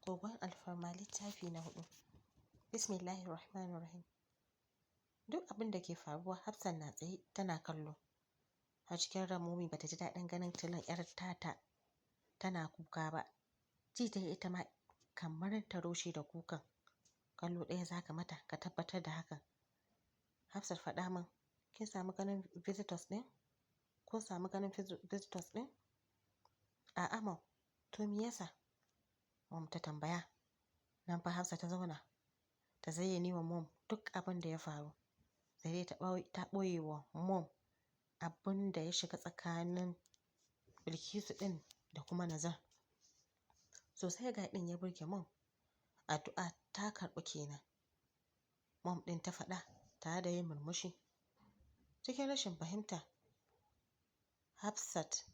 Kogon Alfarma, littafi na huɗu. Bismillahirrahmanirrahim. Duk abin da ke faruwa, Hafsat na tsaye tana kallo. A cikin ran Momi bata ji daɗin ganin tilon 'yar tata tana kuka ba. Ji ta ita ma kamar ta rushe da kukan. Kallo ɗaya zaka mata ka tabbatar da hakan. Hafsat, faɗa min, kin samu ganin visitors ɗin? Kun samu ganin visitors ɗin? A'a, Mom. To me yasa? Mom ta tambaya. Nan fa Hafsat ta zauna ta zayyane wa Mom duk abin da ya faru. Sai dai ta ɓoye wa Mom abin da ya shiga tsakanin Bilkisu ɗin da kuma Nazar. Sosai guy ɗin ya burge Mom. Addu'a ta karɓu kenan, Mom ɗin ta faɗa tare da yin murmushi. Cikin rashin fahimta Hafsat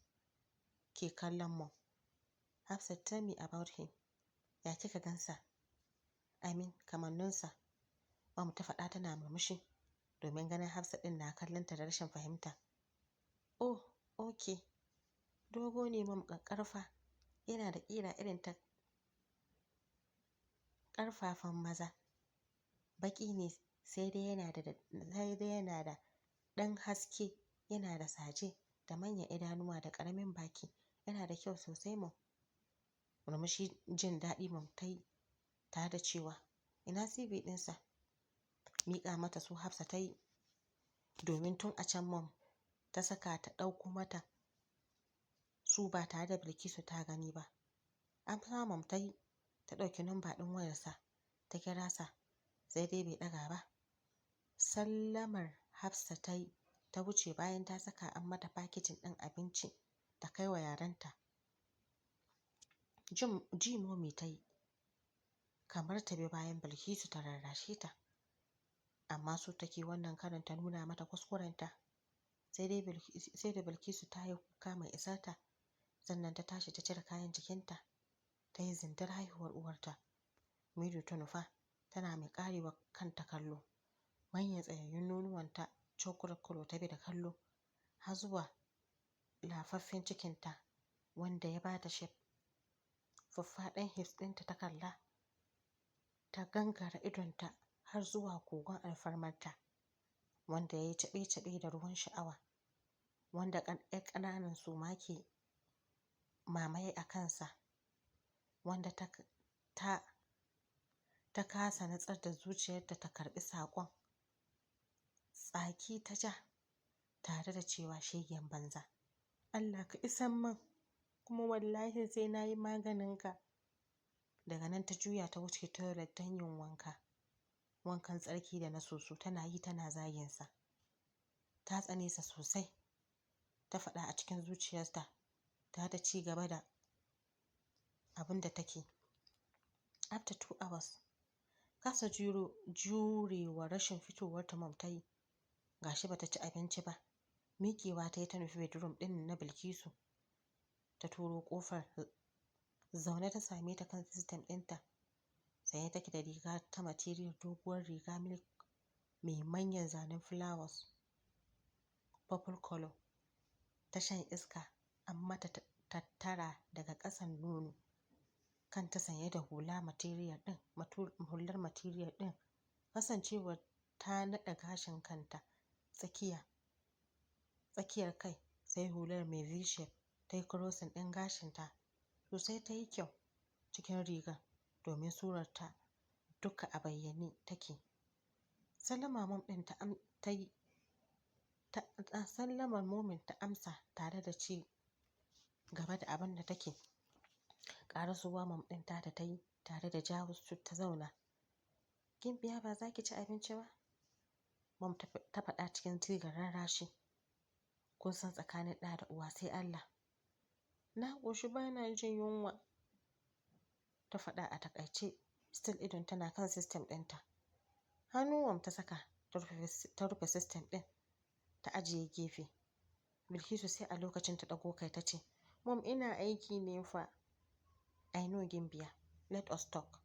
ke kallon Mom. Hafsat, tell me about him. Ya kika gansa? I mean, kamanninsa. Mom ta faɗa tana murmushi domin ganin Hafsat ɗin na kallon ta da rashin fahimta. Oh, okay. Dogo ne, Mom, ƙaƙƙarfa. Yana da ƙira irin ta ƙarfafan maza. Baƙi ne, sai dai yana da ɗan haske, yana da saje da manyan idanuwa da ƙaramin baki. Yana da kyau sosai, Mom. Murmushi jin daɗi Mom ta yi tare da cewa, "Ina CV ɗinsa?" Miƙa mata su Hafsa ta yi, domin tun a can Mom ta saka ta ɗauko mata su ba tare da Bilkisu ta gani ba. Amsa Mom ta yi, ta ɗauki namba ɗin wayarsa ta kira sa, sai dai bai ɗaga ba. Sallamar Hafsa ta yi ta wuce bayan ta saka an mata packaging ɗin abinci ta kai wa yaranta. Ji Momi ta yi kamar ta bi bayan Bilkisu ta rarrashe ta. Amma so take wannan karon ta nuna mata kuskurenta. Sai da Bilkisu ta yi kuka mai isarta, sannan ta tashi ta cire kayan jikinta, ta yi zindar haihuwar uwarta. Mirror ta nufa, tana mai ƙarewa kanta kallo. Manyan tsayayyun nonuwanta chocolate color ta bi da kallo har zuwa lafaffen cikinta wanda ya bata shape. Faffaɗan hips ɗinta ta kalla, ta gangara idonta har zuwa kogon alfarmarta wanda ya yi caɓe-caɓe da ruwan sha'awa, wanda ƴan ƙananan suma ke mamaye a kansa, wanda ta kasa nutsar da zuciyarta ta karɓi saƙon. Tsaki ta ja tare da cewa, "Shegen banza, Allah ka isan min, kuma wallahi sai na yi maganinka." Daga nan ta juya ta wuce toilet don yin wanka. Wankan tsarki da na soso, tana yi tana zaginsa. Ta tsane sa sosai, ta faɗa a cikin zuciyarta ta ta ci gaba da abin da take. After 2 hours, kasa jurewa rashin fitowar ta Mom ta yi. Gashi bata ci abinci ba. Miƙewa ta yi ta nufi bedroom ɗin na Bilkisu. Ta turo ƙofar, zaune ta same ta kan system ɗinta. Sanye take da riga ta material, doguwar riga milk mai manyan zanen flowers purple color ta shan iska, an mata tattara daga ƙasan nono. Kanta sanye da hula material ɗin, hular material ɗin. Kasancewar ta naɗe gashin kanta tsakiya tsakiyar kai, sai hular mai V-shape ta yi crossing ɗin gashinta sosai, ta yi kyau cikin rigar domin surarta duka a bayyane take. Sallama Mom ɗin ta yi ta sallamar Momin ta amsa tare da ci gaba da abin da take. Ƙarasowa Mom ɗin tata ta yi tare da jawo stool ta zauna. "Gimbiya, ba za ki ci abinci ba?" Mom ta faɗa cikin sigar rarrashi. Kun san tsakanin ɗa da uwa sai Allah. "Na ƙoshi, ba na jin yunwa," ta faɗa a taƙaice, still idon tana kan system ɗinta. Hannu Mom ta saka ta rufe system ɗin ta ajiye gefe. Bilkisu sai a lokacin ta ɗago kai ta ce, "Mom, ina aiki ne fa." "I know, Gimbiya. Let us talk.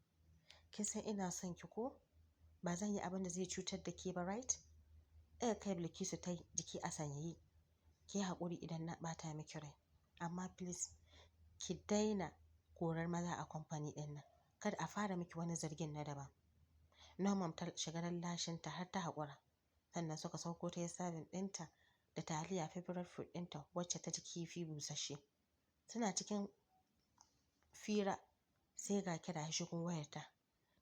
Kin san ina son ki ko? Ba zan yi abin da zai cutar da ke ba, right?" Ɗaga kai Bilkisu ta yi jiki a sanyaye. "Ki haƙuri idan na ɓata miki rai. Amma please ki daina korar maza a kamfani ɗin nan. Kar Kada a fara miki wani zargin na daban. No mom, ta shiga lallashinta har ta haƙura. Sannan suka sauko, ta yi serving ɗinta da taliya, favorite food ɗinta, wacce ta ji kifi busasshe. Suna cikin fira sai ga kira ya shigo wayarta.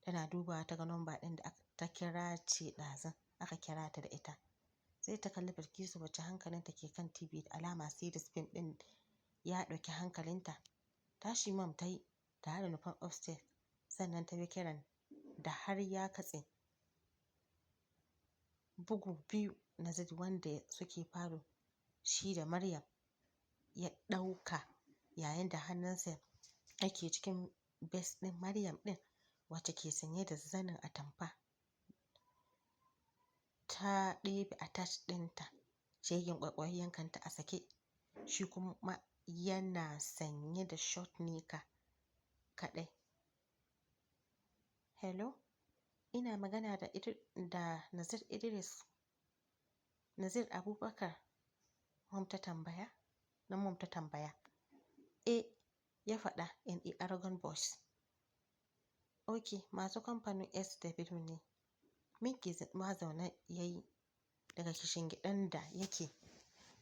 Tana dubawa ta ga number ɗin da ta kira ce ɗazun aka kira ta da ita. Sai ta kalli Bilkisu, wacce hankalinta ke kan TV, da alama series film ɗin ya ɗauki hankalinta. Tashi mom ta yi tare da nufan upstairs, sannan ta bi kiran da har ya katse. Bugu biyu Nazir, wanda suke falo shi da Maryam, ya ɗauka yayin da hannunsa yake cikin waist ɗin Maryam ɗin, wacce ke sanye da zanin atamfa ta ɗebe attach ɗinta, shegen ƙwaƙwayayyen kanta a sake, shi kuma yana sanye da short knicker kaɗai. "Hello, ina magana da Nazir Idris, Nazir Abubakar?" Mom ta tambaya. Na mom ta tambaya. "Eh," ya faɗa in a arrogant voice. "Ok, masu kamfanin SW ne." Miƙe ma zaune ya yi daga kishingiɗen da yake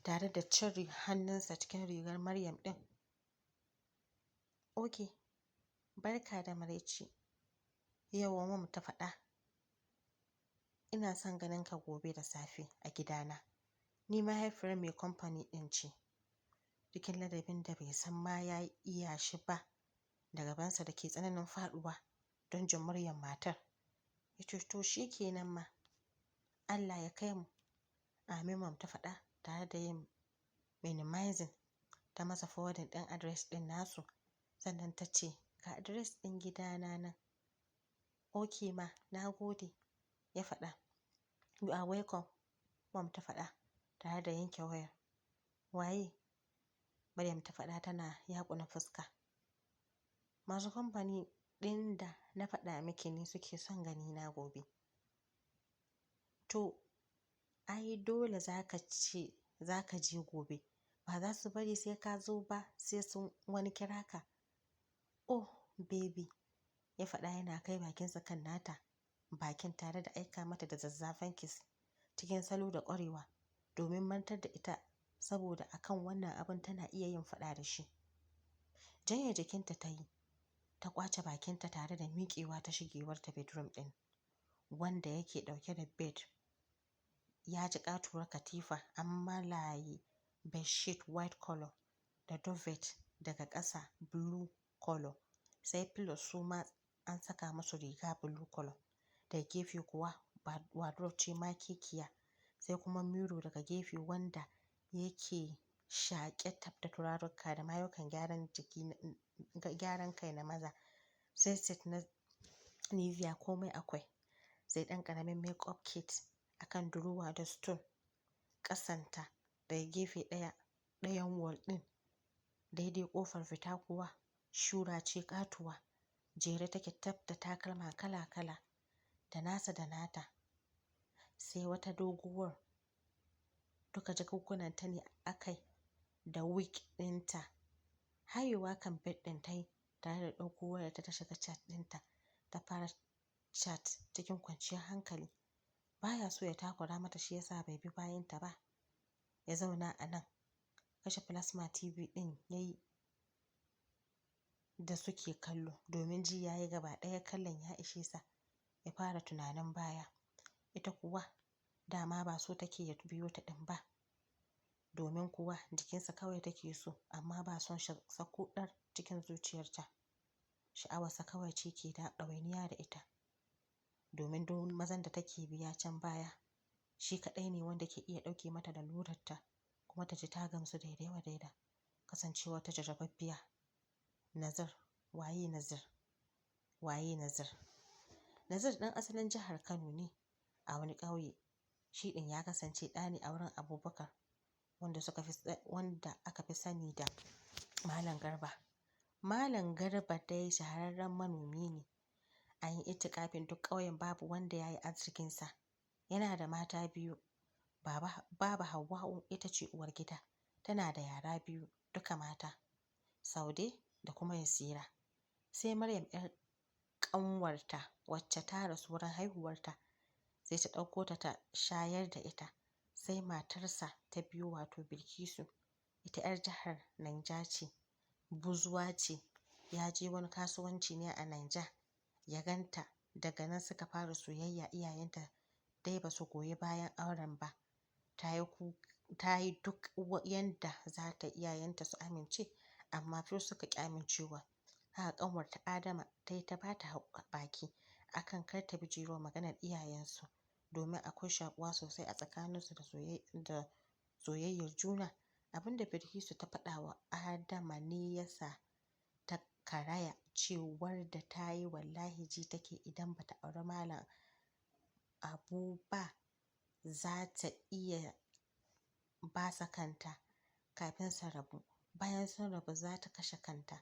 tare da cire hannunsa cikin rigar Maryam ɗin. "Ok, barka da maraice." "Yauwa," mom ta faɗa. "Ina son ganin ka gobe da safe a gidana. Ni mahaifiyar mai kamfani ɗin ce." Cikin ladabin da bai san ma ya iya shi ba, da gabansa da ke tsananin faɗuwa don jin muryar matar, ya ce, "To shi kenan ma, Allah ya kai mu." "Amin," mom ta faɗa tare da yin minimizing. Ta masa forwarding ɗin address ɗin nasu, sannan ta ce, "Ga address ɗin gidana nan." "Ok ma, na gode," ya faɗa. "You are welcome," mom ta faɗa tare da yanke wayar. "Waye?" Maryam ta faɗa tana yaƙuna fuska. "Masu kamfani ɗin da na faɗa miki ne suke son gani na gobe." "To ai dole zaka ce zaka je gobe. Ba za su bari sai ka zo ba, sai sun wani kira ka." "Oh baby," ya faɗa yana kai bakinsa kan nata bakin tare da aika mata da zazzafan kiss cikin salo da ƙwarewa domin mantar da ita, saboda akan wannan abun tana iya yin faɗa da shi. Janye jikinta ta yi, ta ƙwace bakinta tare da miƙewa ta shigewarta bedroom ɗin, wanda yake ɗauke da bed, ya ji ƙatuwar katifa, an malaye bedsheet white color da duvet daga ƙasa blue color, sai pillows su ma an saka musu riga blue color. Daga gefe kuwa wardrobe ce makekiya, sai kuma mirror daga gefe wanda yake shaƙe tab da turaruka da mayukan gyaran jiki, gyaran kai na maza, sai set na Nivea, komai akwai. Sai ɗan ƙaramin makeup kit akan durowa da stool ƙasanta. Daga gefe ɗaya ɗayan wall ɗin, daidai ƙofar fita kuwa, shura ce ƙatuwa, jere take tab da takalma kala-kala, da nasa da nata. Sai wata doguwar, duka jakunkunan ta ne akai da wig ɗinta. Hayewa kan bed ɗin ta yi tare da ɗauko wayarta, ta shiga chat ɗinta, ta fara chat cikin kwanciyar hankali. Baya so ya takura mata, shi yasa bai bi bayanta ba. Ya zauna a nan. Kashe plasma TV ɗin yayi da suke kallo, domin ji yayi gaba ɗaya kallon ya ishe sa ya fara tunanin baya. Ita kuwa dama ba so take ya biyo ta ɗin ba, domin kuwa jikinsa kawai take so, amma ba son sa ko ɗar cikin zuciyarta. Sha'awarsa kawai ce ke da ɗawainiya da ita, domin duk mazan da take biya can baya, shi kaɗai ne wanda ke iya ɗauke mata lalurarta kuma ta ji ta gamsu daidai wa daida, kasancewar ta jarababbiya. Nazir, waye Nazir? Waye Nazir? Nazir ɗan asalin jihar Kano ne a wani ƙauye. Shi ɗin ya kasance ɗa ne a wurin Abubakar, wanda aka fi sani da Malam Garba. Malam Garba dai shahararren manomi ne. An yi ittiƙafin duk ƙauyen babu wanda ya yi arzikinsa. Yana da mata biyu. Baba Hauwa'u ita ce uwar gida. Tana da yara biyu, duka mata, Saude da kuma Yasira. Sai Maryam 'yar ƙanwarta wacce ta rasu wurin haihuwarta, sai ta ɗauko ta ta shayar da ita. Sai matarsa ta biyu, wato Bilkisu, ita 'yar jihar Naija ce, buzuwa ce. Ya je wani kasuwanci ne a Naija ya ganta, daga nan suka fara soyayya. Iyayenta dai ba su goyi bayan auren ba. Ta yi duk yanda za ta iyayenta su amince, amma fir suka ƙi amincewa. Haka ƙanwarta Adama ta yi ta ba ta baki akan kar ta bijirewa maganar iyayensu, domin akwai shaƙuwa sosai a tsakaninsu da soyayyar juna. Abinda Bilkisu ta faɗa wa Adama ne ya sa ta karaya, cewar da ta yi wallahi ji take idan bata auri Malam Abu ba za ta iya basa kanta kafin su rabu. Bayan sun rabu za ta kashe kanta.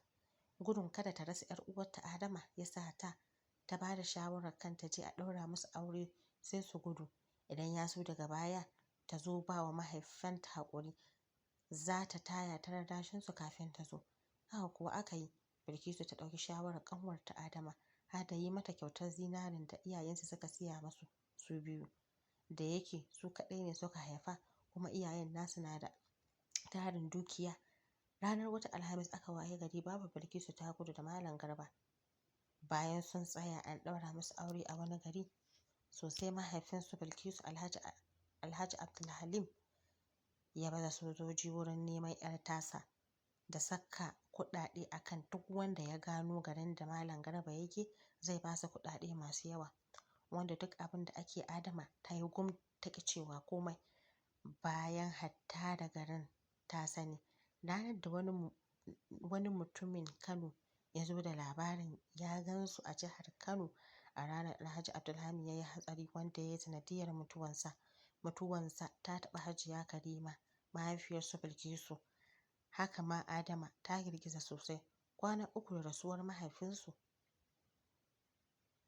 Gudun kada ta rasa 'yar uwarta Adama ya sa ta ba da shawarar kan ta je a ɗaura musu aure sai su gudu. Idan ya so daga baya ta zo ba wa mahaifanta haƙuri, za ta taya ta rarrashin su kafin ta zo. Haka kuwa aka yi. Bilkisu ta ɗauki shawarar ƙanwarta Adama har da yi mata kyautar zinarin da iyayensu suka siya masu su biyu. Da yake su kaɗai ne suka haifa kuma iyayen nasu na da tarin dukiya. Ranar wata Alhamis aka waye gari babu Bilkisu ta gudu da Malam Garba. Bayan sun tsaya an ɗaura musu aure a wani gari sosai, mahaifinsu Bilkisu Alhaji Abdulhalim ya baza sojoji wurin neman 'yar tasa da saka kuɗaɗe akan duk wanda ya gano garin da Malam Garba yake zai ba su kuɗaɗe masu yawa. Wanda duk abin da ake Adama ta yi gum ta ƙi cewa komai, bayan hatta da garin ta sani. Ranar da wani mutumin Kano ya zo da labarin ya gan su a jihar Kano, a ranar Alhaji Abdulhamid ya yi hatsari wanda ya yi sanadiyar mutuwansa. Mutuwansa ta taɓa Hajiya Karima, mahaifiyarsu Bilkisu. Haka ma Adama ta girgiza sosai. Kwana 3 da rasuwar mahaifinsu,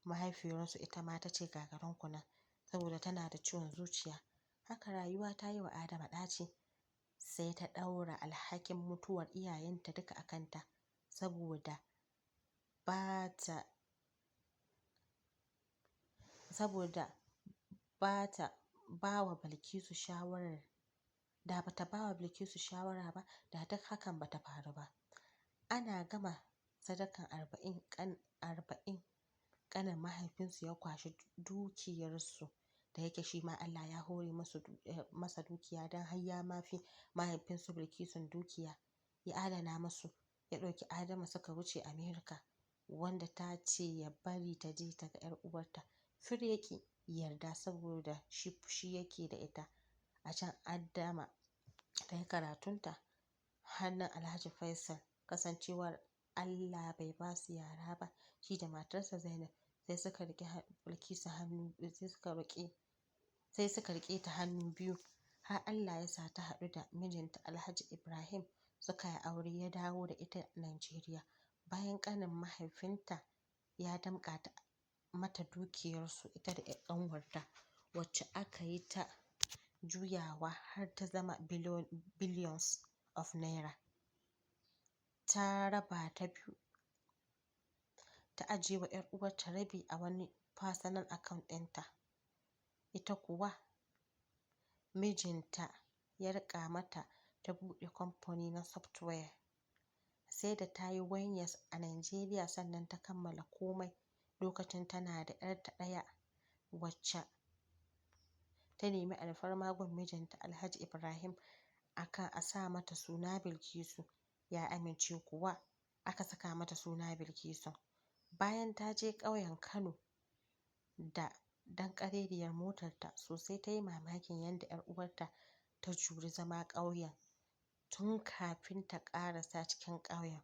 mahaifiyarsu ita ma ta ce gagarin nan saboda tana da ciwon zuciya. Haka rayuwa ta yi wa Adama ɗaci, sai ta ɗaura alhakin mutuwar iyayenta duka a kanta, saboda ba ta ba wa Bilkisu shawarar da bata ba wa Bilkisu shawara ba, da duk hakan bata faru ba. Ana gama sadakan 40, ƙanin mahaifinsu ya kwashi dukiyarsu, da yake shi ma Allah ya hore masa dukiya don har ya ma fi mahaifinsu Bilkisun dukiya. Ya adana masu, ya ɗauki Adama suka wuce Amerika, wanda ta ce ya bari ta je ta ga 'yar uwarta. Fir ya ƙi yarda saboda shi fushi yake da ita. A can Adama ta yi karatunta hannun Alhaji Faisal. Kasancewar Allah bai ba su yara ba, shi da matarsa Zainab sai suka riƙe Bilkisu hannu sai suka riƙe ta hannu biyu har Allah ya sa ta haɗu da mijinta Alhaji Ibrahim, suka yi aure, ya dawo da ita Najeriya. Bayan ƙanin mahaifinta ya damƙa mata dukiyarsu ita da ƙanwarta, wacce aka yi ta juyawa har ta zama billions of naira. Ta raba ta biyu, ta ajiye wa 'yar uwarta rabi a wani personal account ɗinta. Ita kuwa mijinta ya riƙa mata ta buɗe kamfani na software. Sai da ta yi 1 years a Najeriya sannan ta kammala komai. Lokacin tana da 'yarta ɗaya, wacce ta nemi alfarma gun mijinta Alhaji Ibrahim akan a sa mata suna Bilkisu. Ya amince kuwa aka saka mata suna Bilkisu. Bayan ta je ƙauyen Kano da danƙarerriyar motarta sosai, ta yi mamakin yadda 'yar uwarta ta juri zama ƙauyen tun kafin ta ƙarasa cikin ƙauyen.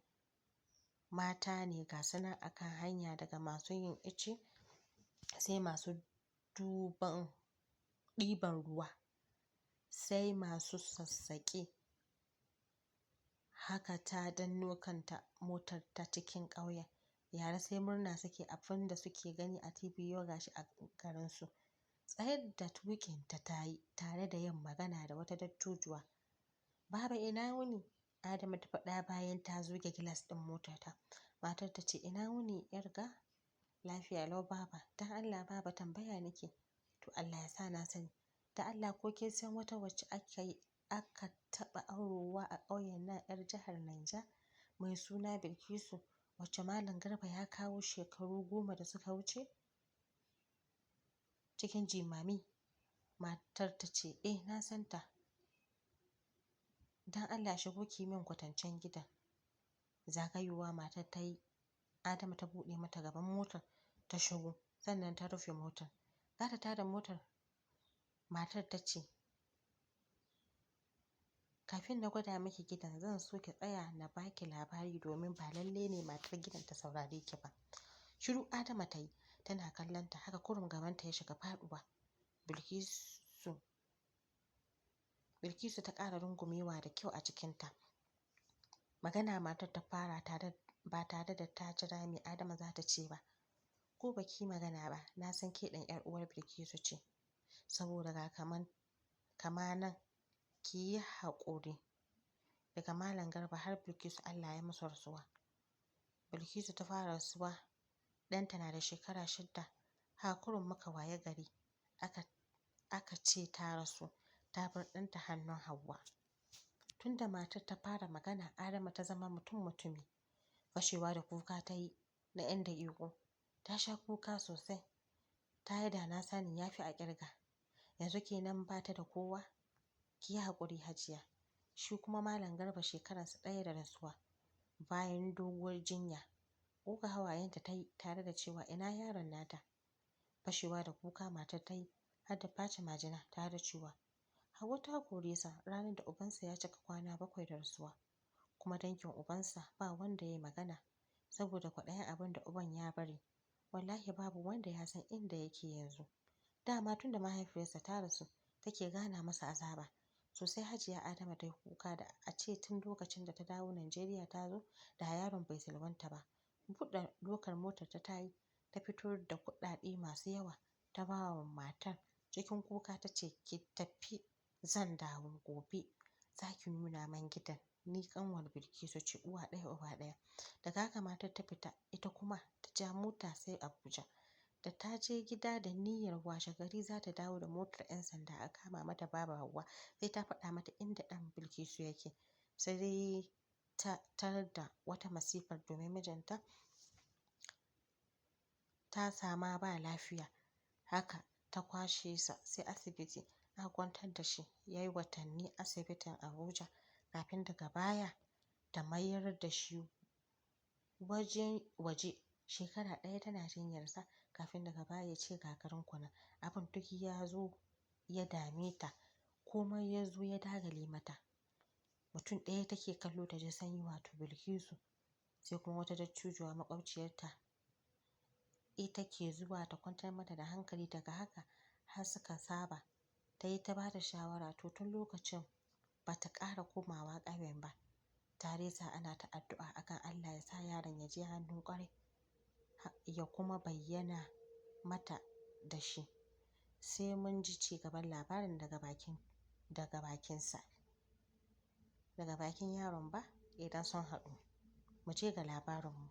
Mata ne ga su nan a kan hanya, daga masu yin ice sai masu ɗiban ruwa sai masu sassaƙe. Haka ta danno kanta motarta cikin ƙauyen. Yara sai murna suke, abin da suke gani a TV yau gashi a garinsu. Tsayar da tuƙinta ta yi tare da yin magana da wata dattijuwa. "Baba, ina wuni?" Adama ta faɗa bayan ta zuge gilas ɗin motarta. Matar ta ce, "Ina wuni 'yar ga? Lafiya lau Baba, don Allah Baba tambaya nake. To Allah ya sa na sani. Da Allah ko kin san wata wacce aka taɓa aurowa a ƙauyen nan 'yar jihar Naija mai suna Bilkisu, wacce Malam Garba ya kawo shekaru 10 da suka wuce? Cikin jimami matar ta ce, eh na san ta. Don Allah shigo ki min kwatancen gidan. Zagayowa matar ta yi, Adama ta buɗe mata gaban motar ta shigo, sannan ta rufe motar. Za ta tada motar, matar ta ce, kafin na gwada miki gidan zan so ki tsaya na baki labari domin ba lalle ne matar gidan ta saurare ki ba. Shiru Adama ta yi, tana kallon ta, haka kurum gabanta ya shiga faɗuwa. Bilkisu ta ƙara rungumewa da kyau a cikinta. Magana matar ta fara ba tare da ta jira me Adama za ta ce ba. Ko baki magana ba, na san ke ɗan 'yar uwar Bilkisu ce. Saboda ga kama nan ki yi haƙuri. Daga Malam Garba har Bilkisu Allah ya musu rasuwa. Bilkisu ta fara rasuwa, ɗanta na da shekara 6. Haka kurum muka waye gari aka ce ta rasu, ta bar ɗanta hannun Hauwa. Tunda matar ta fara magana, Adama ta zama mutum mutumi. Fashewa da kuka ta yi na 'yan daƙiƙu. Ta sha kuka sosai. Ta yi da na sani ya fi a ƙirga. Yanzu kenan ba ta da kowa. Ki yi haƙuri Hajiya. Shi kuma Malam Garba shekaransa 1 da rasuwa bayan doguwar jinya. Goga hawayenta ta yi tare da cewa ina yaron nata. Fashewa da kuka matar ta yi har da face majina tare da cewa Hauwa ta kore sa ranar da ubansa ya cika kwana 7 da rasuwa. Kuma dangin ubansa ba wanda ya yi magana saboda kwaɗayin abin da uban ya bari. Wallahi babu wanda ya san inda yake yanzu. Dama tun da mahaifiyarsa ta rasu take gana masa azaba. Sosai Hajiya Adama ta yi kuka da a ce tun lokacin da ta dawo Najeriya ta zo da yaron bai salwanta ba. Buɗe lokar motar ta yi, ta fito da kuɗaɗe masu yawa ta ba wa matar. Cikin kuka ta ce ki tafi zan dawo gobe za ki nuna man gidan. Ni ƙanwar Bilkisu ce uwa ɗaya uba ɗaya. Daga haka matar ta fita, ita kuma ta ja mota sai Abuja. Da ta je gida da niyyar washe gari za ta dawo da motar 'yan sanda a kama mata Baba Hauwa, sai ta faɗa mata inda ɗan Bilkisu yake. Sai dai ta tarar da wata masifar domin mijinta ta sama ba lafiya. Haka ta kwashe sa sai asibiti aka kwantar da shi. Ya yi watanni asibitin Abuja kafin daga baya ta mayar da shi waje. Shekara 1 tana jinyarsa kafin daga baya ya ce gagarin kuna. Abin duk ya zo ya dame ta, komai ya zo ya dagale mata. Mutum ɗaya take kallo ta ji sanyi wato Bilkisu, sai kuma wata dattijuwa maƙwabciyarta ita ke zuwa ta kwantar mata da hankali. Daga haka har suka saba. Ta yi ta ba da shawara to tun lokacin ba ta ƙara komawa ƙauyen ba. Tare sa ana ta addu'a akan Allah ya sa yaron ya je hannun ƙwarai ya kuma bayyana mata da shi. Sai mun ji ci gaban labarin daga bakinsa. Daga bakin yaron ba idan sun haɗu. Mu je ga labarinmu.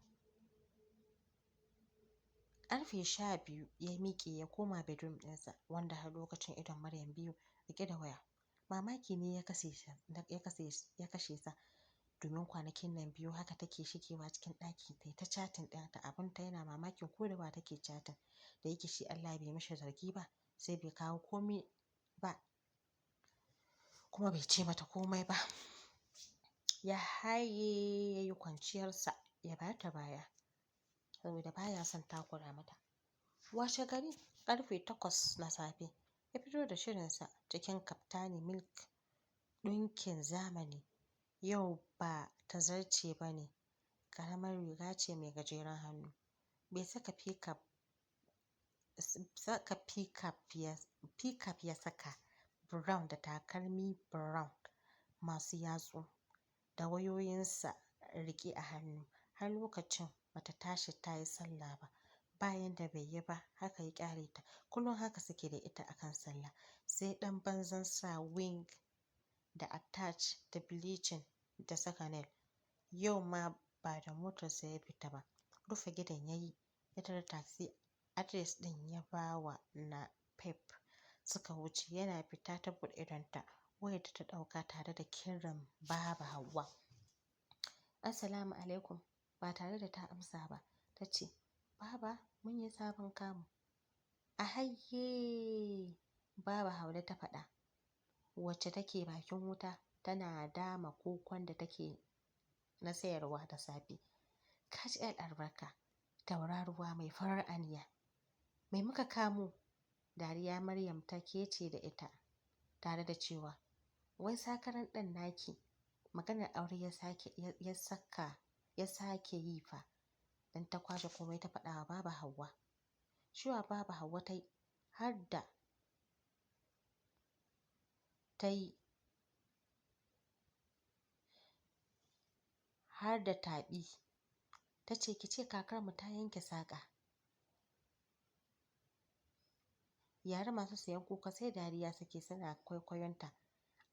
Ƙarfe 12 ya miƙe ya koma bedroom ɗinsa wanda har lokacin idon Maryam biyu riƙe da waya. Mamaki ne ya kashe sa domin kwanakin nan biyu haka take shigewa cikin ɗaki ta ta chatting ɗinta abinta yana mamakin ko da wa take chatting. Da yake shi Allah bai mishi zargi ba sai bai kawo komai ba kuma bai ce mata komai ba. Ya haye ya yi kwanciyarsa ya bata baya saboda baya son takura mata. Washe gari ƙarfe 8 na safe ya fito da shirinsa cikin kaftani milk ɗinkin zamani. Yau ba ta zarce ba ne, ƙaramar riga ce mai gajeren hannu. Bai saka pickup ya saka brown da takalmi brown masu yatsu da wayoyinsa riƙe a hannu. Har lokacin bata tashi ta yi sallah ba. Bayan da bai yi ba haka ya ƙyale ta. Kullum haka suke da ita akan sallah. Sai ɗan banzan sa wing da attach da bleaching da saka nail. Yau ma ba da motarsa ya fita ba. Rufe gidan ya yi Ya tara taxi, address ɗin ya ba wa Napep suka wuce. Yana fita ta buɗe idonta, wayarta ta ɗauka tare da kiran Baba Hauwa. "Assalamu alaikum." Ba tare da ta amsa ba, ta ce, "Baba, mun yi sabon kamu." "A hayye!" Baba Hauwa ta faɗa, wacce take bakin wuta tana dama kokon da take na sayarwa da safe. "Ka ji 'yar albarka, tauraruwa mai farar aniya. Mai muka kamo?" Dariya Maryam ta kece da ita tare da cewa, "Wai sakaran ɗan naki maganar aure ya sake ya saka ya sake yi fa." Dan ta kwashe komai ta faɗa wa Baba Hauwa. Cewa Baba Hauwa ta yi har da ta yi har da taɓi. Ta ce, "Ki ce kakarmu ta yanke saƙa." Yara masu sayan kuka sai dariya suke suna kwaikwayonta.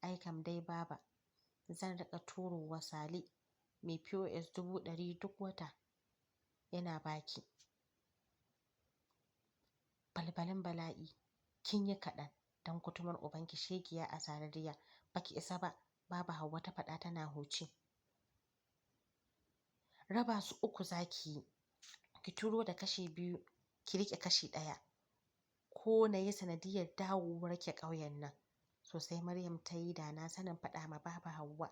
"Ai kam dai Baba, zan riƙa turo wa Sale mai POS 100,000 duk wata yana baki. Balbalin bala'i, kin yi kaɗan don kutumar ubanki, shegiya a sarariya. Baki isa ba," Baba Hauwa ta faɗa tana huci. "Raba su uku zaki yi, ki turo da kashi biyu, ki riƙe kashi ɗaya. Ko na yi sanadiyar dawowar ki ƙauyen nan." Sosai Maryam ta yi da na sanin faɗa ma Baba Hauwa,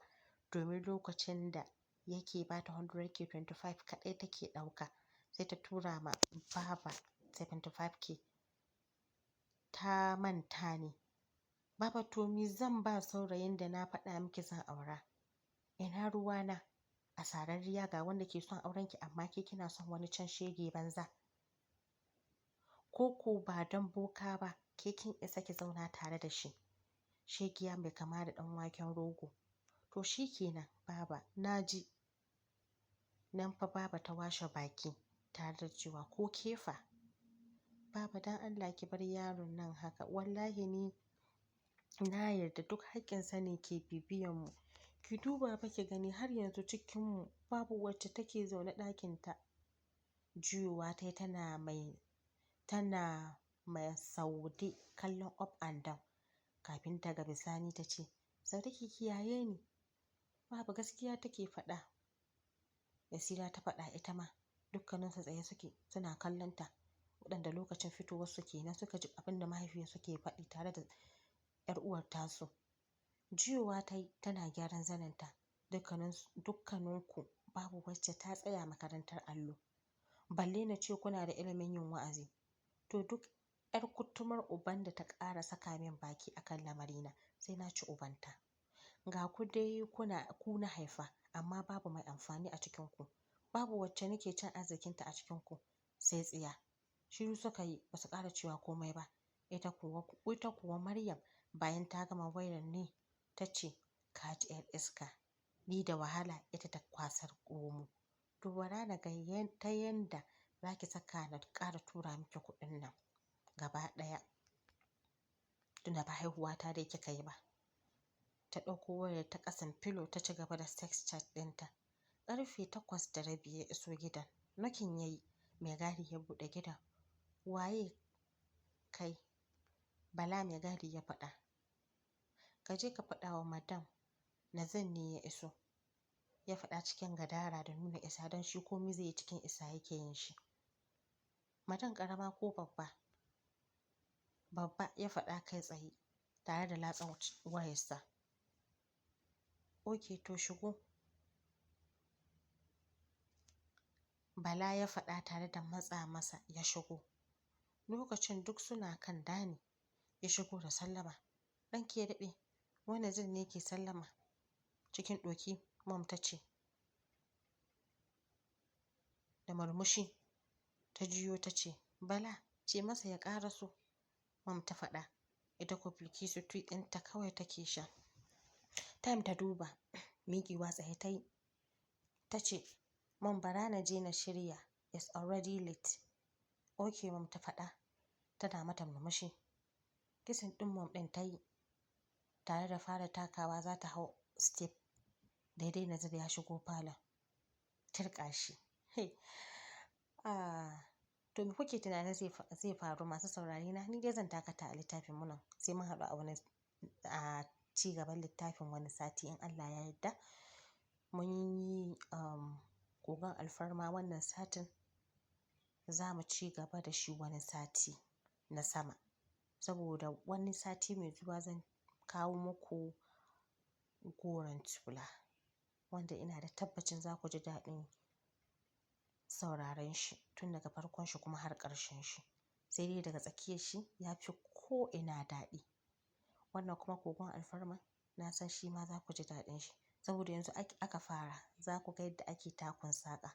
domin lokacin da yake ba ta 100K, 25 kaɗai take ɗauka, sai ta tura ma Baba 75K. Ta manta ne. "Baba, to me zan ba saurayin da na faɗa miki zan aura?" "Ina ruwana? Asararriya, ga wanda ke son aurenki amma ke kina son wani can, shege banza. Ko ko ba don boka ba, ke kin isa ki zauna tare da shi? Shegiya mai kama da ɗan waken rogo." "To shi kenan Baba, na ji." Nan fa Baba ta washe baki tare da cewa, "Ko kefa? Baba, don Allah ki bar yaron nan haka. Wallahi ni na yarda duk haƙƙinsa ne ke bibiyan mu. Ki duba fa ki gani, har yanzu cikinmu babu wacce take zaune ɗakinta." Juyowa ta yi tana mai Saude kallon up and down kafin daga bisani ta ce, "Saude, ki kiyaye ni. Babu gaskiya take faɗa." Yasira ta faɗa ita ma. Dukkaninsu tsaye suke suna kallon ta, waɗanda lokacin fitowarsu kenan suka ji abin da mahaifiyarsu ke faɗi tare da ‘yar uwar tasu. Juyowa ta yi tana gyaran zaninta. "Dukkaninku babu wacce ta tsaya makarantar allo. Balle na ce kuna da ilimin yin wa'azi. To duk ‘yar kutumar uban da ta ƙara saka min baki akan lamarina, sai na ci ubanta. Ga ku dai kuna ku na haifa, amma babu mai amfani a cikinku. Babu wacce nake cin arzikinta a cikinku sai tsiya." Shiru suka yi, ba su ƙara cewa komai ba. Ita kuwa Maryam, bayan ta gama wayar ne ta ce, "Ka ji ‘yar iska, ni da wahala ita ta kwasar romo. To bara na ga ta yanda za ki saka na ƙara tura miki kuɗin nan gaba ɗaya. Tunda ba haihuwa ta dai kika yi ba." Ta ɗauko wayar ta ƙasan filo ta ci gaba da sex chat ɗinta. Ƙarfe 8:30 ya iso gidan. Knocking ya yi, mai gadi ya buɗe gidan. "Waye kai?" "Bala," mai gadi ya faɗa. "Ka je ka faɗa wa madam Nazir ne ya iso," ya faɗa cikin gadara da nuna isa, don shi komai zai yi cikin isa yake yin shi. "Madam ƙarama ko babba?" "Babba," ya faɗa kai tsaye tare da latsa wayarsa. "Ok, to shigo," Bala ya faɗa tare da matsa masa ya shigo. Lokacin duk suna kan dining. Ya shigo da sallama. "Ranki ya daɗe, wai Nazir ne ke sallama." Cikin ɗoki Mom ta ce da murmushi ta juyo ta ce, "Bala, ce masa ya ƙaraso." Mom ta faɗa. Ita ko Bilkisu tea ɗinta kawai take sha. Time ta duba, miƙewa tsaye ta yi. Ta ce, "Mom, bara na je na shirya, it's already late." "Ok," Mom ta faɗa tana mata murmushi. Kissing ɗin Mom ɗin ta yi tare da fara takawa za ta hau step. Daidai Nazir ya shigo falon. Tirƙa shi. Ah. To me kuke tunanin zai faru, masu saurare na? Ni dai zan dakata a littafin mu nan, sai mun haɗu a wani a ci gaban littafin wani sati in Allah ya yarda. Mun yi Kogon Alfarma wannan satin, za mu ci gaba da shi wani sati na sama. Saboda wani sati mai zuwa zan kawo muku Goron Tula, wanda ina da tabbacin za ku ji daɗin sauraren shi tun daga farkon shi kuma har ƙarshen shi. Sai dai daga tsakiyar shi ya fi ko'ina daɗi. Wannan kuma Kogon Alfarma na san shi ma za ku ji daɗin shi. Saboda yanzu aka fara, za ku ga yadda ake takun saƙa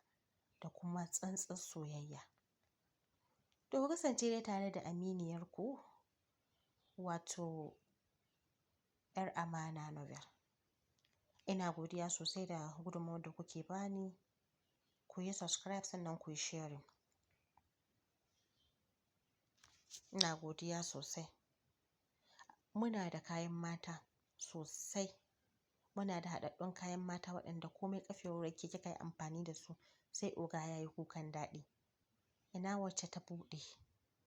da kuma tsantsar soyayya. To ku kasance dai tare da aminiyarku, wato 'Yar Amana Novel. Ina godiya sosai da gudunmawar da kuke bani. Ku yi subscribe sannan ku yi sharing. Ina godiya sosai. Muna da kayan mata sosai. Muna da haɗaɗɗun kayan mata waɗanda komai ƙafewar ke kika yi amfani da su sai oga ya yi kukan daɗi. Ina wacce ta buɗe.